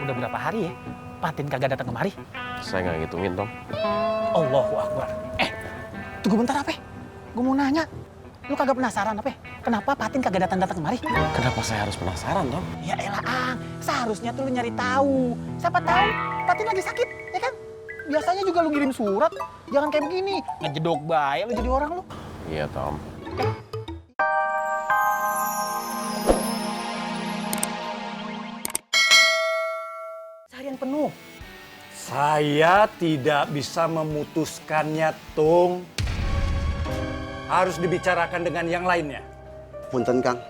Udah berapa hari ya Patin kagak datang kemari? Saya nggak ngitungin, Tom. Allahu Akbar. Tunggu bentar apa? Gue mau nanya. Lu kagak penasaran apa? Kenapa Patin kagak datang-datang kemari? Kenapa saya harus penasaran, Tom? Ya elah, Ang. Seharusnya tuh lu nyari tahu. Siapa tahu Patin lagi sakit, ya kan? Biasanya juga lu ngirim surat. Jangan kayak begini. Ngejedok baik lu jadi orang lu. Iya, Tom. Seharian penuh. Saya tidak bisa memutuskannya, Tung. Harus dibicarakan dengan yang lainnya. Punten, Kang.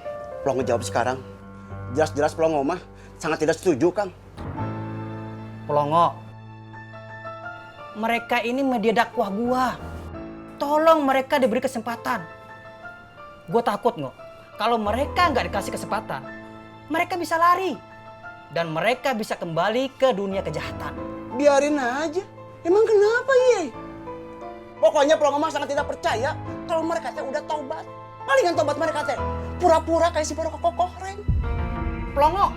Pelongo jawab sekarang. Jelas-jelas Pelongo mah sangat tidak setuju, Kang. Pelongo, mereka ini media dakwah gua. Tolong mereka diberi kesempatan. Gua takut nggak kalau mereka nggak dikasih kesempatan, mereka bisa lari dan mereka bisa kembali ke dunia kejahatan. Biarin aja. Emang kenapa, ye? Pokoknya Pelongo mah sangat tidak percaya kalau mereka teh udah taubat. Palingan taubat mereka teh pura-pura kayak si Poro Kokoh, Reng. Pelongo,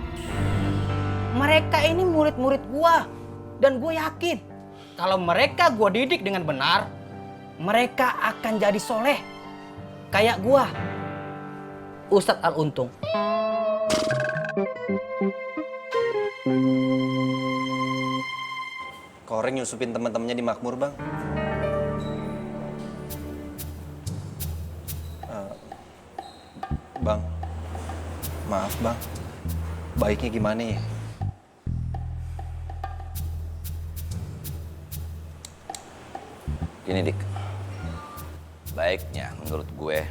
mereka ini murid-murid gua dan gue yakin kalau mereka gua didik dengan benar, mereka akan jadi soleh kayak gua, Ustadz Al Untung. Koreng nyusupin teman-temannya di Makmur, Bang. Bang, maaf Bang. Baiknya gimana ya? Gini, Dik. Baiknya menurut gue,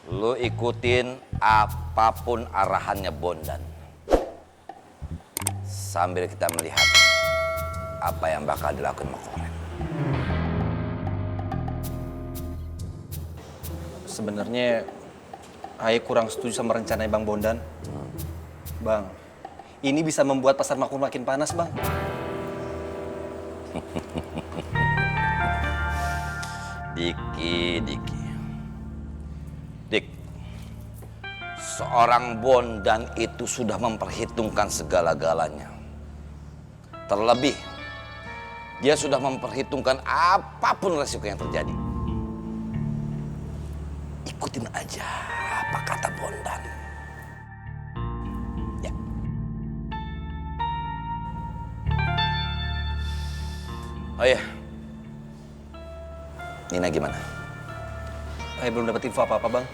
lu ikutin apapun arahannya Bondan. Sambil kita melihat apa yang bakal dilakukan sama Koreng. Sebenarnya Aye kurang setuju sama rencana Bang Bondan. Bang, ini bisa membuat pasar Makmur makin panas, Bang. Diki. Dik, seorang Bondan itu sudah memperhitungkan segala-galanya. Terlebih, dia sudah memperhitungkan apapun resiko yang terjadi. Ikutin aja apa kata Bondan. Ya. Oh iya. Nina gimana? Aye belum dapat info apa-apa, Bang.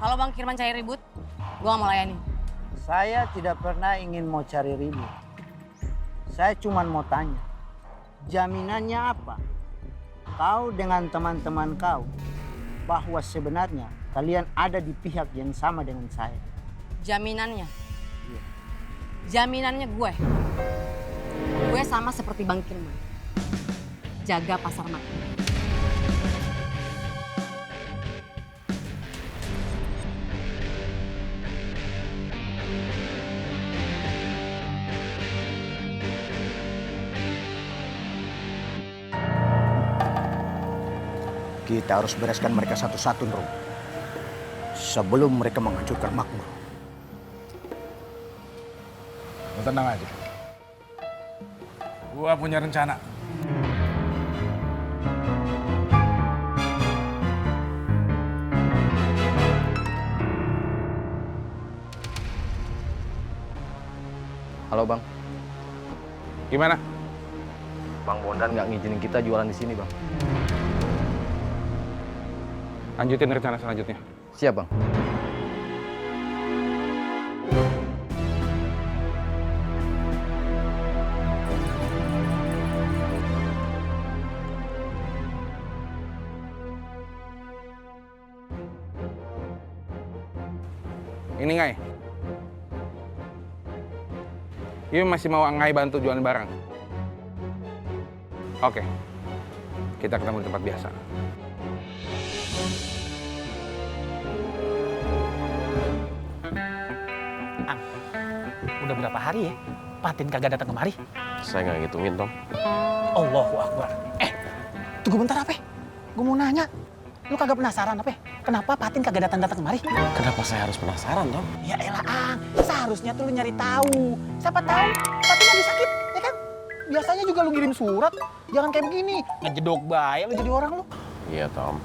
Kalau Bang Kirman cari ribut, gua nggak mau layani. Saya tidak pernah ingin mau cari ribut. Saya cuma mau tanya, jaminannya apa? Kau dengan teman-teman kau, bahwa sebenarnya kalian ada di pihak yang sama dengan saya. Jaminannya? Jaminannya gue. Gue sama seperti Bang Kirman. Jaga pasar Makmur. Kita harus bereskan mereka satu-satu, Bro. Sebelum mereka menghancurkan Makmur. Lu tenang aja. Gua punya rencana. Halo, Bang. Gimana? Bang Bondan nggak ngizinin kita jualan di sini, Bang. Lanjutin rencana selanjutnya. Siap, Bang. Ini Ngai. Yuk masih mau Ngai bantu jualan barang? Oke. Kita ketemu di tempat biasa. berapa hari ya Patin kagak datang kemari? Saya nggak ngitungin, Tom. Allahu Akbar. Tunggu bentar apa? Gue mau nanya. Lu kagak penasaran apa? Kenapa Patin kagak datang kemari? Kenapa saya harus penasaran, Tom? Ya elah, Ang. Seharusnya tuh lu nyari tahu. Siapa tahu Patin lagi sakit, ya kan? Biasanya juga lu ngirim surat. Jangan kayak begini. Ngejedok bae lu jadi orang lu. Iya, Tom.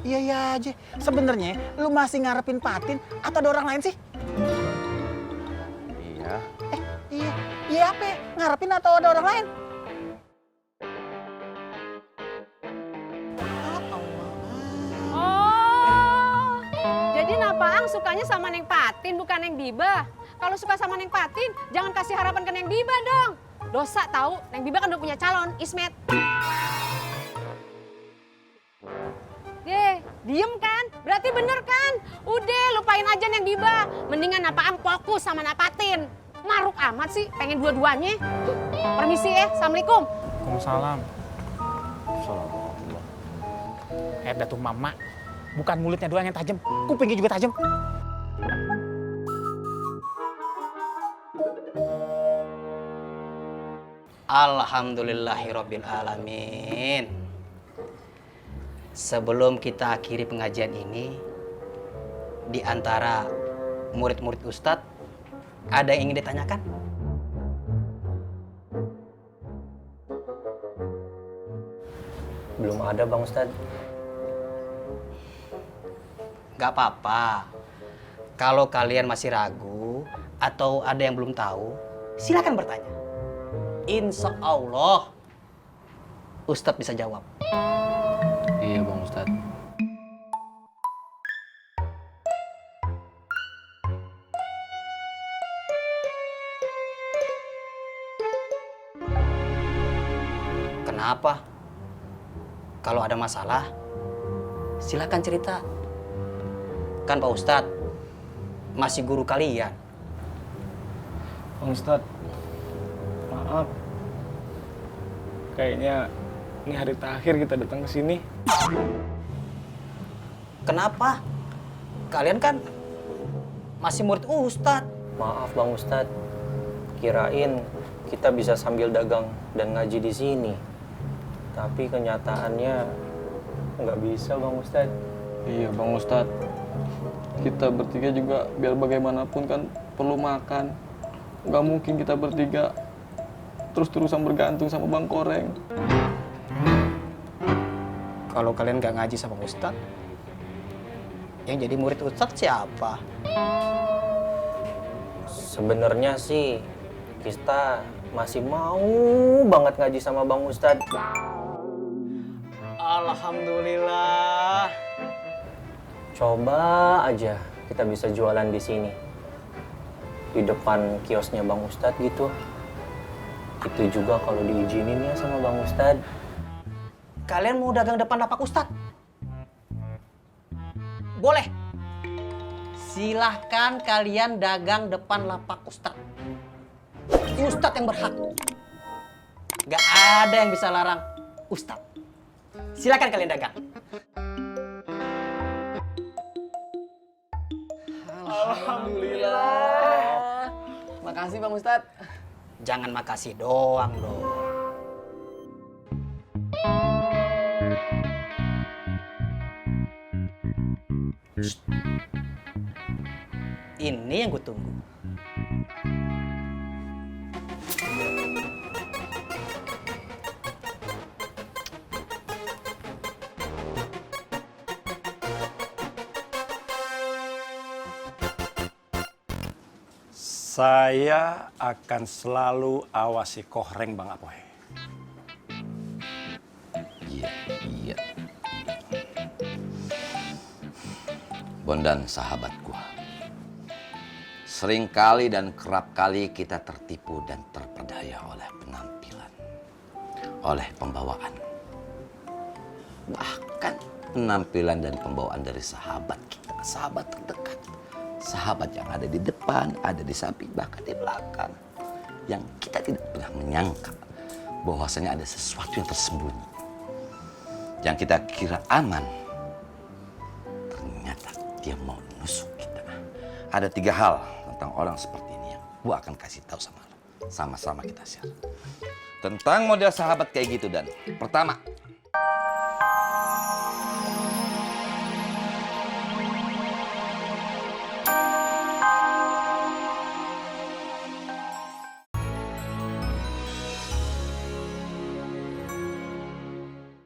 Iya aja. Sebenarnya lu masih ngarepin Patin atau ada orang lain sih? Iya. Iya apa? Ngarepin atau ada orang lain? Oh, jadi Napaang sukanya sama Neng Patin bukan Neng Biba. Kalau suka sama Neng Patin, jangan kasih harapan ke Neng Biba dong. Dosa tahu, Neng Biba kan udah punya calon, Ismet. Diem kan? Berarti bener kan? Udah, lupain aja Neng Biba. Mendingan Napaang fokus sama Napatin. Maruk amat sih, pengen dua-duanya. Permisi ya, Assalamualaikum. Waalaikumsalam. Hebat tuh mama. Bukan mulutnya doang yang tajam, kupingnya juga tajam. Alhamdulillahirabbil alamin. Sebelum kita akhiri pengajian ini, di antara murid-murid Ustadz, ada yang ingin ditanyakan? Belum ada, Bang Ustadz. Gak apa-apa. Kalau kalian masih ragu atau ada yang belum tahu, silakan bertanya. Insya Allah, Ustadz bisa jawab. Iya, Bang Ustadz. Kenapa? Kalau ada masalah, silakan cerita. Kan Pak Ustadz masih guru kalian. Bang Ustadz, maaf. Kayaknya ini hari terakhir kita datang ke sini. Kenapa? Kalian kan masih murid Ustadz. Maaf, Bang Ustadz. Kirain kita bisa sambil dagang dan ngaji di sini. Tapi kenyataannya nggak bisa, Bang Ustadz. Iya, Bang Ustadz. Kita bertiga juga biar bagaimanapun kan perlu makan. Nggak mungkin kita bertiga terus-terusan bergantung sama Bang Koreng. Kalau kalian nggak ngaji sama Ustadz, yang jadi murid Ustadz siapa? Sebenarnya sih kita masih mau banget ngaji sama Bang Ustadz. Alhamdulillah. Coba aja kita bisa jualan di sini. Di depan kiosnya Bang Ustadz gitu. Itu juga kalau diizinin ya sama Bang Ustadz. Kalian mau dagang depan lapak Ustadz? Boleh. Silahkan kalian dagang depan lapak Ustadz. Ustadz yang berhak. Gak ada yang bisa larang Ustadz. Silahkan kalian dagang. Alhamdulillah. Makasih Bang Ustadz. Jangan makasih doang dong. Shh. Ini yang gue tunggu. Saya akan selalu awasi Kohreng Bang Apoy. Iya. Bondan sahabat gua. Seringkali dan kerap kali kita tertipu dan terperdaya oleh penampilan, oleh pembawaan. Bahkan penampilan dan pembawaan dari sahabat kita, sahabat terdekat. Sahabat yang ada di depan, ada di samping, bahkan di belakang. Yang kita tidak pernah menyangka bahwasanya ada sesuatu yang tersembunyi. Yang kita kira aman, ternyata dia mau menusuk kita. Ada 3 hal tentang orang seperti ini yang Aku akan kasih tahu sama lo. Sama-sama kita share. Tentang model sahabat kayak gitu, Dan. Pertama,